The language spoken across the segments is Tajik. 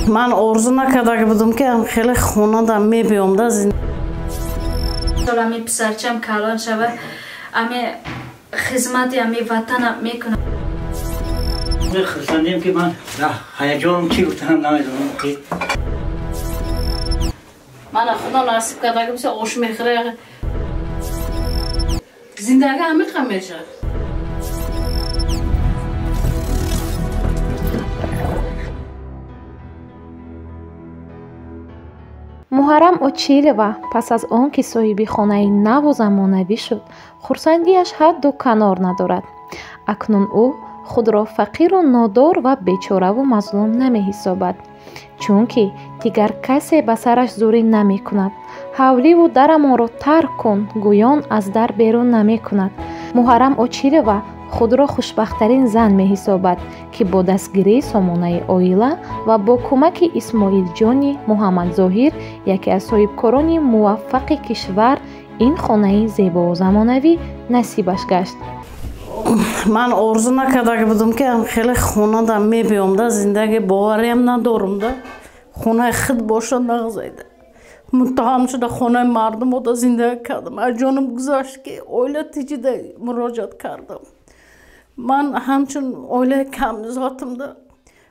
Ман орзу накарда будам, ки хеле хонада мебиём да. Ами писарчам калон шава, ами хизмати ами ватана мекунам. Хурсандем, ки ман ҳаяҷоном чӣ гуфтанам намедонам ки. Мана худо насиб карда, ки ош мехӯре. Зиндагӣ ҳамиқа мешавад. Муҳаррам Очилова пас аз он ки соҳиби хонаи наву замонавӣ шуд, хурсандиаш ҳадду канор надорад. Акнун ӯ худро фақиру нодор ва бечораву мазлум намеҳисобад, чунки дигар касе ба сараш зӯрӣ намекунад, ҳавливу дарамонро тарк кун гӯён аз дар берун намекунад. Муҳаррам Очилова худро хушбахттарин зан меҳисобад, ки бо дастгирии сомонаи оила ва бо кӯмаки Исмоилҷони Муҳаммадзоҳир, яке аз соҳибкорони муваффақи кишвар, ин хонаи зебову замонавӣ насибаш гашт. Ман орзу накарда будам, ки хеле хонада мебиём да. Зиндагӣ бовариам надорам да, хонаи худ боша нағзайда. Муттаҳам шуда хонаи мардум ода зиндагӣ кардам. Аз ҷоним гузашт, ки оила тиҷида муроҷиат кардам. Ман ҳамчун оилаи камзотимда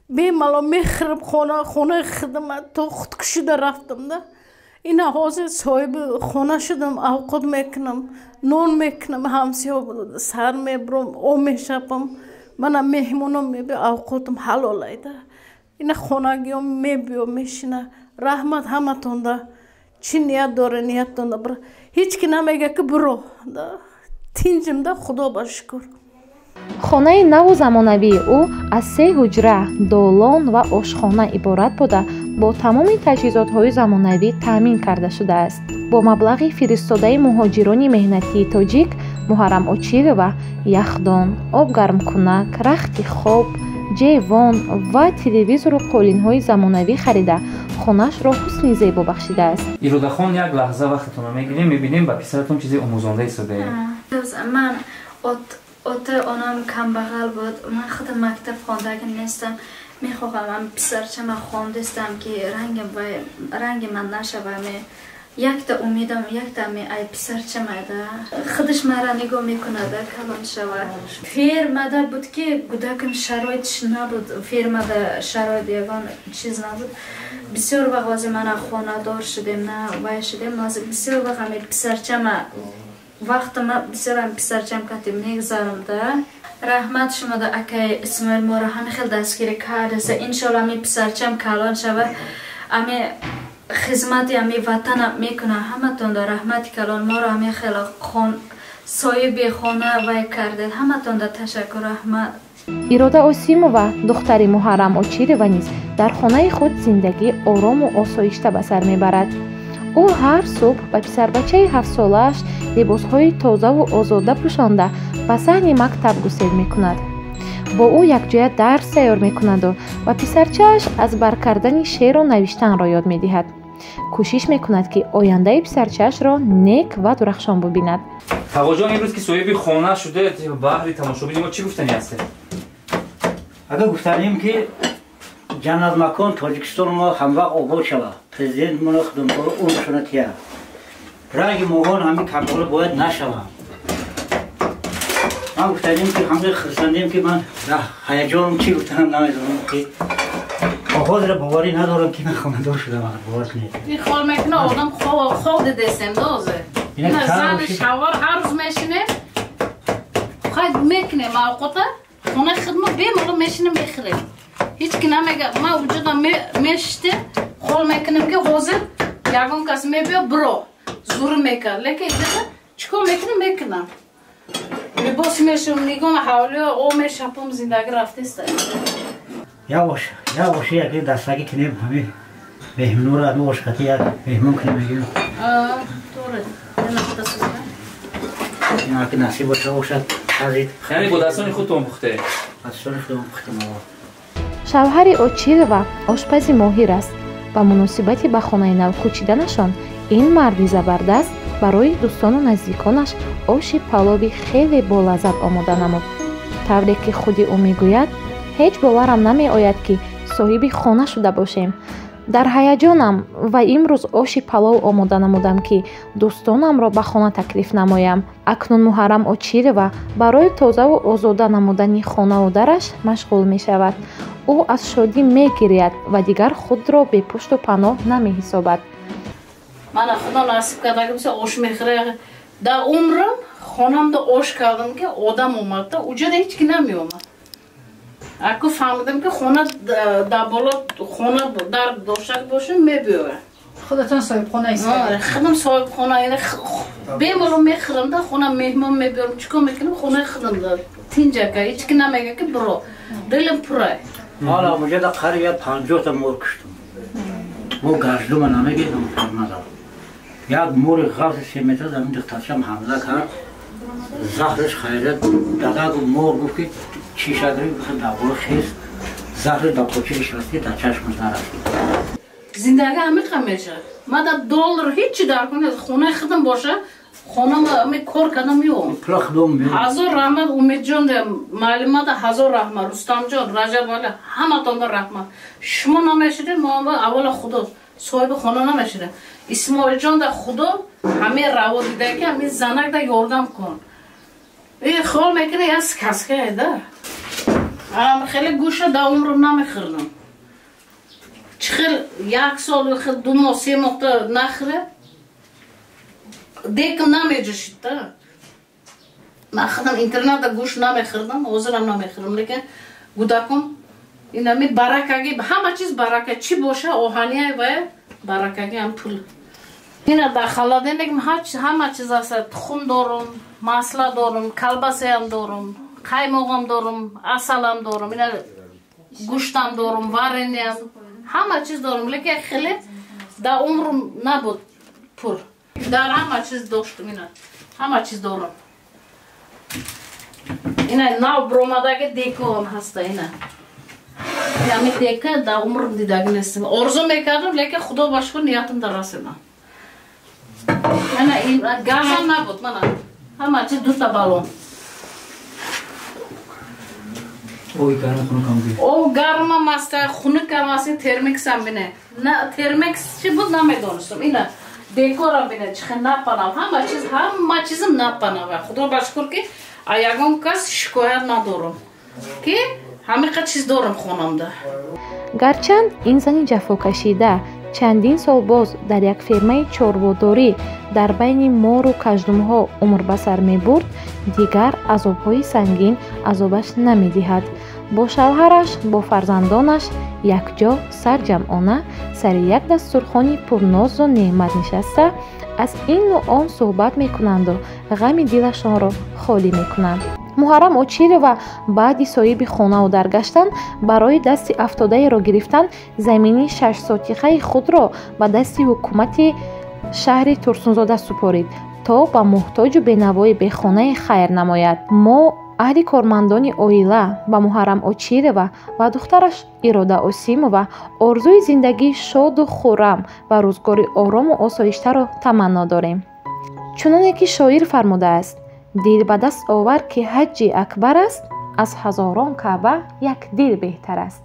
бемало мехӯрам, хона хонаи худама, то худкушида рафтам да. Ина ҳозир соҳиби хона шудам, авқот мекунам, нон мекунам, ҳамсиё сар мебурам, об мешапам. Мана меҳмоном мебиё, авқотам ҳалолайда. Ина хонагиём мебиё, мешина. Раҳмат ҳаматонда. Чӣ ният доре, ниятонда бир ҳеҷ ки намега, ки биро да. Тинҷимда, худо ба шукр. Хонаи наву замонавии ӯ аз се ҳуҷра, долон ва ошхона иборат буда, бо тамоми таҷҳизотҳои замонавӣ таъмин карда шудааст. Бо маблағи фиристодаи муҳоҷирони меҳнатии тоҷик Муҳаррам Очилова яхдон, обгармкунак, рахти хоб, ҷевон ва телевизору қолинҳои замонавӣ харида, хонаашро ҳусни зебо бахшидааст. Иродахон, як лаҳза вақтатонро мегирем, мебинем, ба писаратон чизе омӯзонда истодаем. Ман ота онам камбағал буд, ман худам мактаб хондаги нестам. Мехоҳам ам писарчама хондистам, ки ранги ман нашава. Якта умедам, якта ай писарчамада худаш мара нигоҳ мекунада, калон шава. Фермада буд, ки гудакам шароитш набуд, фермада шароит ягон чиз набуд. Бисёр вақт ҳозир мана хонадор шудем, на вай шудем. Ҳозир бисёр вақт ами писарчама вақтама бисёр ам писарчам кати мегзарамда. Раҳмат шумода, акай Исмоил, моро ҳами хел дастгирӣ кардеса. Иншоалло, ами писарчам калон шава, ами хизмати ами ватана мекуна. Ҳаматонда раҳмати калон, моро ҳами хело соҳиби хона вай кардед. Ҳаматонда ташаккур, раҳмат. Ирода Осимова, духтари Муҳаррам Очилова, низ дар хонаи худ зиндагии орому осоишта ба сар мебарад. Ӯ ҳар субҳ ба писарбачаи ҳафтсолааш либосҳои тозаву озода пӯшонда, ба саҳни мактаб гусел мекунад, бо ӯ якҷоя дарс тайёр мекунаду ба писарчааш аз бар кардани шеъру навиштанро ёд медиҳад. Кӯшиш мекунад, ки ояндаи писарчаашро нек ва дурахшон бубинад. Тағоҷон, имрӯз ки соҳиби хона шудед, баҳри тамошобини мо чӣ гуфтанӣ ҳастед? Агар гуфтанем, ки ҷаннатмакон Тоҷикистон мо ҳамвақт обод шавад, президент моно худумтоло умршона тия, ранги моҳон ҳамин камбағалӣ бояд нашавад. Ман гуфтанем, ки ҳамаи хурсандем, ки ман ҳаяҷоном чӣ гуфтанам намедонам ки ҳозира боварӣ надорам, ки ман хонадор шудам, бовар кунед. Ин хол мекуна одам, хоб дидесем дозе. Зани шавар ҳар рӯз мешинем, хай мекунем авқота, хонаи худмо бемало мешинем, мехӯрем. Ҳеҷ ки намега. Ман вуҷудам мешиштем, хол мекунем, ки ҳозир ягон кас мебиё, биро зур мекард, лекин чӣ кор мекунем, мекунам, либос мешум, нигоҳ ҳавлиё об мешапам, зиндагӣ рафтеста. Як оши яке дастагӣ кунем, ҳами меҳмонро ҳами ошқати як меҳмон кунем, мегӯем. Ки насиб боша, бошад. Яъне бо дастони худтон пухте? Дастони худтон пухтем. Шавҳари Очилова ошпази моҳир аст. Ба муносибати ба хонаи нав кӯчиданашон ин марди забардаст барои дӯстону наздиконаш оши палови хеле болаззат омода намуд. Тавре ки худи ӯ мегӯяд, ҳеҷ боварам намеояд, ки соҳиби хона шуда бошем. Дар ҳаяҷонам ва имрӯз оши палов омода намудам, ки дӯстонамро ба хона таклиф намоям. Акнун Муҳаррам Очилова барои тозаву озода намудани хонаву дараш машғул мешавад. Ӯ аз шодӣ мегиряд ва дигар худро бепушту паноҳ намеҳисобад. Мана худо насиб карда, ки ош мехӯра. Дар умрам хонамда ош кардам, ки одам омадда, уҷада ҳеҷ ки намеомад. Аку фаҳмидам, ки хона дар боло хона дар дошта бошем, мебиёяд. Худатон соҳибхона ҳисобед? Худам соҳибхона, бемалол мехӯрам, да хона меҳмон мебиёрам, чӣ кор мекунам, хонаи худам да тинҷака, ҳеҷ ки намега, ки биро, дилам пурай. Ҳола муҷада қариб як 50-та мор куштум. Мо гаҷдума намегирдам, фармада. Як мори ғафси 3 метр замин духтарчам ҳамла кард, заҳраш хайрат дада гуфт, мор гуфт, ки чиша гирифт, дар боло хез, заҳри дар кочи нишаст, дар чашмаш нарасид. Зиндагӣ ҳамиқа мешавад. Ман дар доллар ҳечи дар кун, хонаи худам боша, хонам ами кор кардам, меом. Пула худом меом. Ҳазор раҳмат Умедҷон, маълимада ҳазор раҳмат, Рустамҷон, Раҷабали, ҳаматонда раҳмат. Шумо намешидед, мо аввала худо соҳиби хона намешидем. Исмоилҷон да худо ҳамин раво дида, ки ҳамин занак да ёрдам кун. Э, хиёл мекунӣ, як сказка да. Хеле гӯша да умрам намехӯрдам. Чӣ хел як сол, 2 моҳ, 3 моҳта нахӯре, декам намеҷӯшид да. Ман худам интернатда гӯшт намехӯрдам, ҳозирам намехӯрам, лекин гудакум инами баракаги, ҳама чиз барака, чӣ боша, оҳанияй вая баракаги ҳам пул. Ина дар холодильник ҳама чиз аст: тухм дорум, масла дорум, колбасаям дорум, қаймоғам дорум, асалам дорум, ина гӯштам дорум, варенье м, ҳама чиз дорум, лекин хеле дар умрум набуд пур. Дар ҳама чиз доштум, ина ҳама чиз дорум. Ина нав бромадаги декоам ҳаста, ина ами дека дар умрум дидаги нестем. Орзу мекардам, лекин худо ба шукр, ниятам дар расидам. Ана газам набуд, мана ҳама чиз, дута балон. Оби гарм, хунукам би. Об гармам аст, хунукам аст, термексам бине. На термекс чӣ буд, намедонистам. Ина декорам бине, чӣ хел напанам, ҳама чиз, ҳама чизам напанам. Худо ба шукр, ки а ягон кас шикоят надорам, ки ҳамиқа чиз дорам хонамда. Гарчанд ин зани ҷафокашида чандин сол боз дар як фермаи чорводорӣ дар байни мору каждумҳо умр ба сар мебурд, дигар азобҳои сангин азобаш намедиҳад. Бо шавҳараш, бо фарзандонаш якҷо сарҷамъона сари як дастурхони пурнозу неъмат нишаста, аз ину он суҳбат мекунанду ғами дилашонро холӣ мекунанд. Муҳаррам Очилова баъди соҳиби хонаву дар гаштан, барои дасти афтодаеро гирифтан замини 6 сотихаи худро ба дасти ҳукумати шаҳри Турсунзода супорид, то ба муҳтоҷу бенавои бехонае хайр намояд. Мо, аҳли кормандони оила, ба Муҳаррам Очилова ва духтараш Ирода Осимова орзуи зиндагии шоду хуррам ва рӯзгори орому осоиштаро таманно дорем. Чуноне ки шоир фармудааст: «Дил ба даст овар, ки ҳаҷҷи акбар аст, аз ҳазорон Каъба як дил беҳтар аст».